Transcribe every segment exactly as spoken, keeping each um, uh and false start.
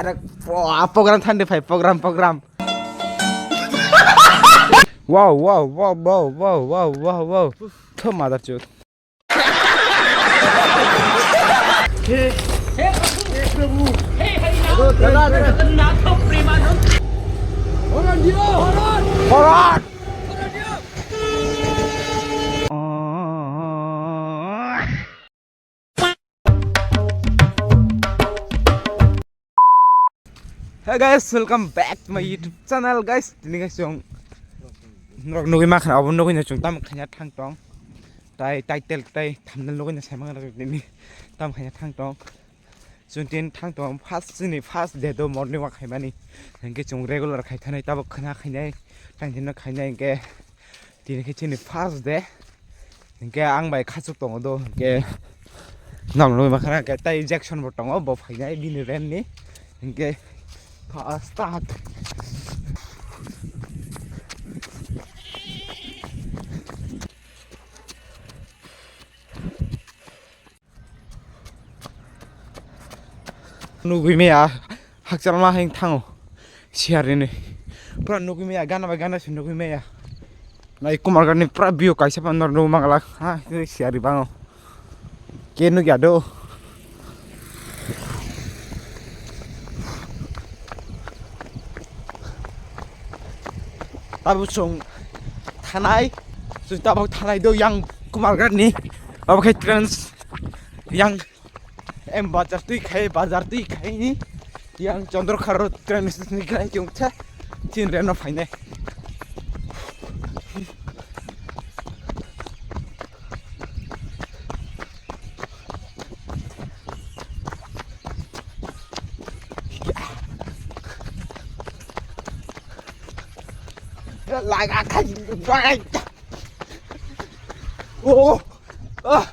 Wah, program thandi phai, program, program. Wow, wow, wow, wow, wow, wow, wow, wow. Thu mother chut. Hey guys, welcome back to my YouTube channel, guys. Tini guys, chwng norok nugwi ma khana, obo nugwi no chwng tamo khaina thang tong. Tai title tai thumbnail nugwi no sai mangna tini tamo khaina thang tong. Chwng tini thang tong first, chini first day do morning walk khaimani. Hwnkhe chwng regular khai thanai, tabuk khana khainai, tang tini khainai hwnkhe. Tini khe chini first day. Hinkhe ang bai khachuk tongo do. Hinkhe nang nugwi mankha na, hinkhe tai Jackson bo tongo, bo phainai bini rent ni. Hinkhe start. Nugwi maya, hakchalma heng thango. Siarini. Pura nugwi maya, gana bai gana se nugwi maya. Nai Kumarghat ni pura view kaisa pa nor nugwi mangala. Ha, siari bango. Ke nugya do. Tabuk chwng thanai, chwng tabuk thanai do yang Kumarghat ni. Abo khe trans yang M bazar twi khai, bazar twi khai ni yang Chandrakha road train station ni khai chwng cha chin reno phainai. Laga khai. Oh. Ah.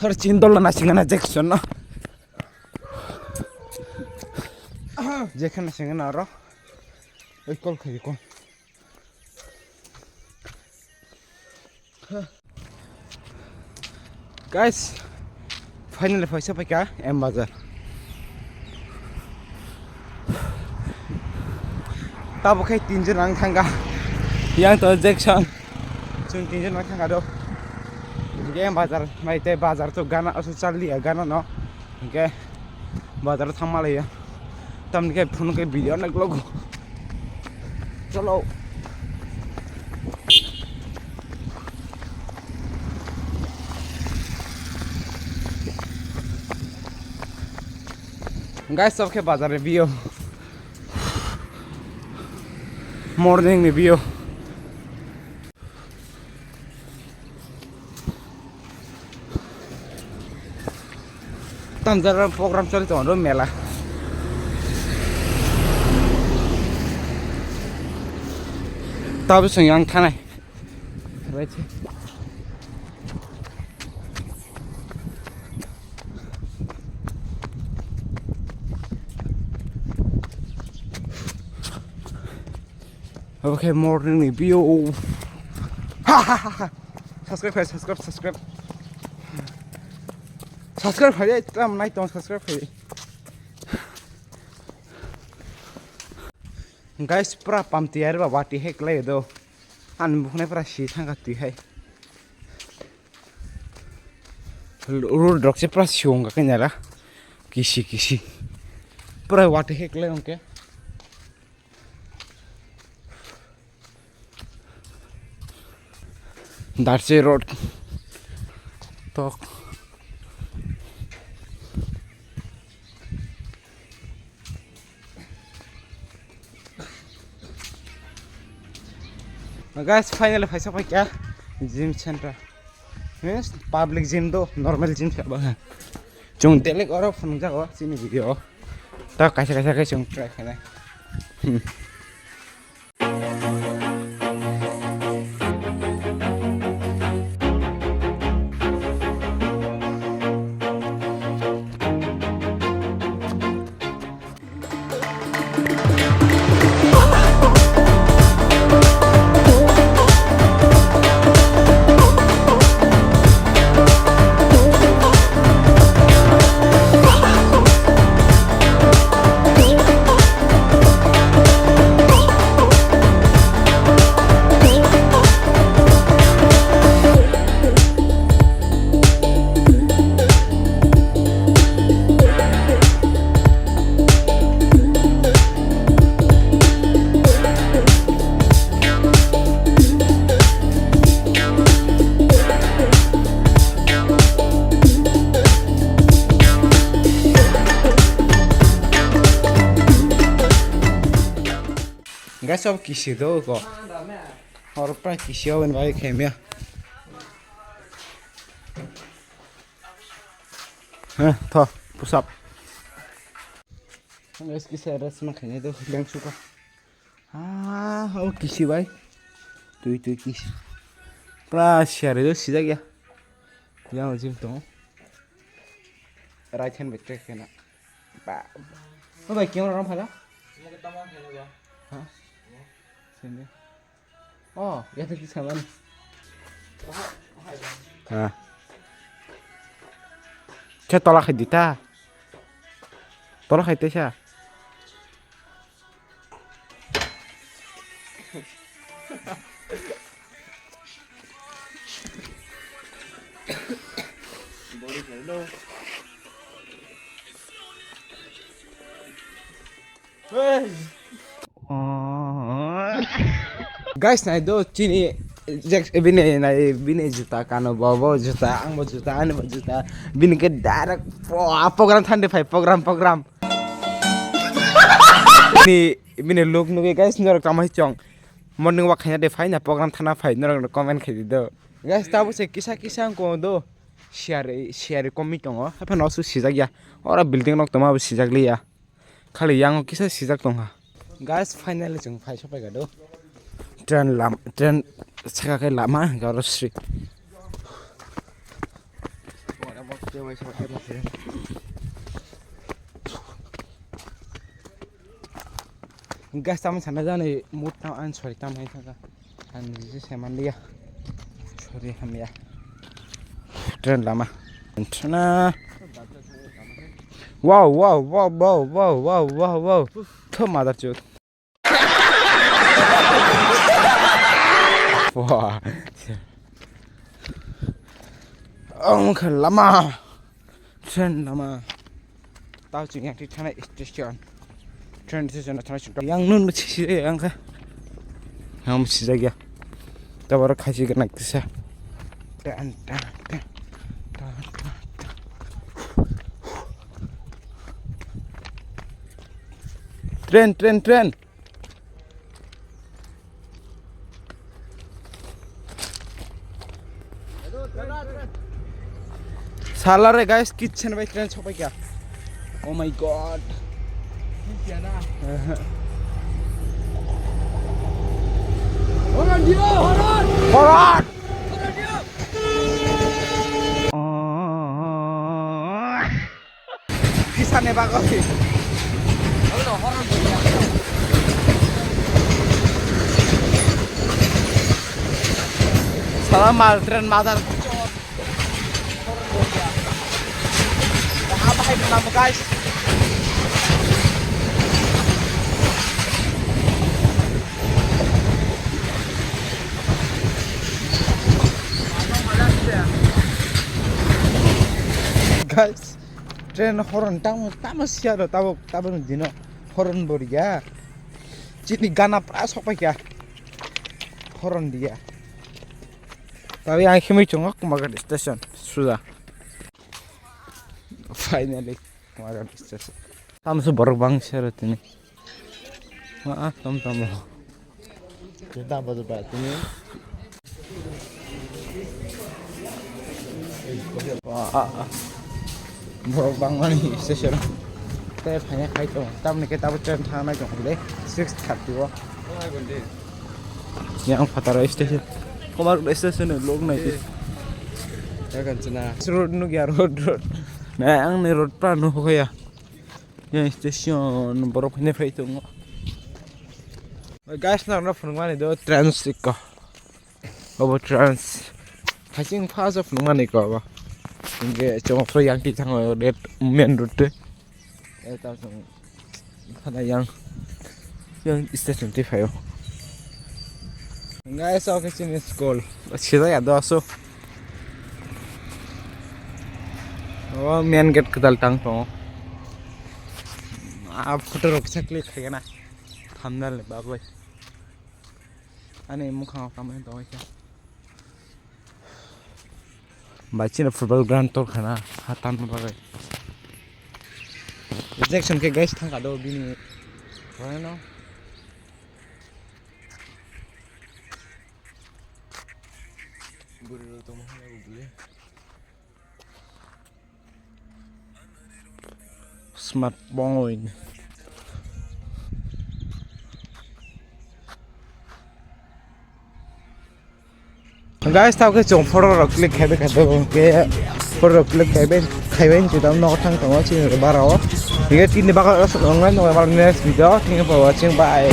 Har chin dol na singana Jackson no. Jekhana singana aro. Oi kol khai kol. Guys, finally phaisa paikha M bazar. Tabuk khe tinjon ang thangkha. Yang to Jackson. Chwng tinjon ang thangkha do. Hinkhe M bazar mai tei bazar to gana asu chaliya gana no. Hinkhe bazar thangma laiya. Tamni khe phunuk khe video naglogo. Chalo. Guys, obo khe bazar ni view. Morning ni view. Tamjara program choli tongo mela. Tabuk chwng yang thanai. Obo khe morning ni view. Ha, ha, ha, ha. Subscribe khai, subscribe, subscribe. Subscribe khai, tamo nai tong subscribe khai. Guys, pura pam tiyar ba wati hai klai do. Ani bukhnai pura si thangkha twi hai. Road rok se pura siwong ka kanya ra. Kisi kisi. Pura wati hai klai ongke. Darche road. Tok. Guys, finally phaisa paikha gym center. Yes, public gym do, normal gym se ba. Chwng delek oro phunukjago chini video. Ta kaisa kaisa khe chwng try khainai. Hmm. Guys, abo kisi do ko. Hor pra kisi o bai khaimya. Heh, tho, pusap. Guys, kisa rest ma khainai do, yang suka. Ah, o kisi bai. Tui, tui kisi. Pra siare do sijak ya. Yang jim tong. Right hand bai track kena. Ba. O bai, camera rom phala? Ha? Sini. Oh, ya tadi sama nih. Ha. Khe tola khai dita. Tola khai tesa. Guys, nai do chini Jack, bini nai, bini juta kano, bobo juta, ang bo juta, ani bo juta, bini ke direct po-, program thande phai, program, program. Bini, bini look nugi guys, norok tamo chong. Morning walk khaina de phai na, program thana phai, norok comment khai di do. Guys, tabo se kisa kisa ang ko do. Siari, siari komi tongo. Haphano su sijak ya. Ora building nok toma bo sijak liya. Khali yang kisa sijak tongkha. Guys, finally chwng phai sopai ga do. Train lam, train saka khe lama garo sri. Guys, tamo sana jani mood tam an sori tam hai thaka. Ang niji se manliya. Sorry, hamya. Train lama. Entrana. Wow, wow, wow. Tho mother chut. Wah. Ang khe lama. Train lama. Tao chwng yang thik thana station. Train station thana chwng yang nun si si yang kha. Yang si jagya. Tabara khaisi gana kisa. Tan, tan, tan. Tan, tan, tan. Train, train, train. Salare guys, kitchen bai train sopai kya. Oh my god. Horan dio, horan. Horan. Pisa ne bagwi. Sala mal train madar. Bahai nama guys. Guys, train horn tamo tamo siya do tabo tabo dino horn boriya. Chini gana pra sokpai kya horn dia. Tabi ang himui chungo Kumarghat station suja. Finally. Tamo se borok bangsa ro tini. Ah, ah, tom tom. Kita apa coba tini? Ah, ah, ah. Borok bangmani station. Te phanya khai tong. Tamni ke tabo train thangnai tong le six thirty o. Yang Phatara station. Komar station ni log nai. Ya kan cina. Road nuk ya road road. Na ang ni road pra nuk ya. Yang station borok hine phai tongo. Guys, na na phunuk mani do trans ikko. Obo trans. Thaiching pha sa phunuk mani ko obo. Inge chong phro yang ti thango red main road te. E ta song. Khana yang, yang station twi phaio. Guys, oke chini school. Sida ya do aso. Oh, main gate kedal tang tongo. Ah, photo rok kisa click khaigana. Thumbnail ni bagwi. Ani mukhang o kamai tongwi kha. Bai chini football ground tor khana hatan bagwi. Rejection khe guys thangka do bini. Ano. Smart point. Guys, tao ke chong photo rok click khai bai kha, ke photo rok click khai bai khai bai, chwng tamo nogo thang tongo chini bara o. Ye tini baga rok nang nai, nang nai next video, thank you for watching, bye.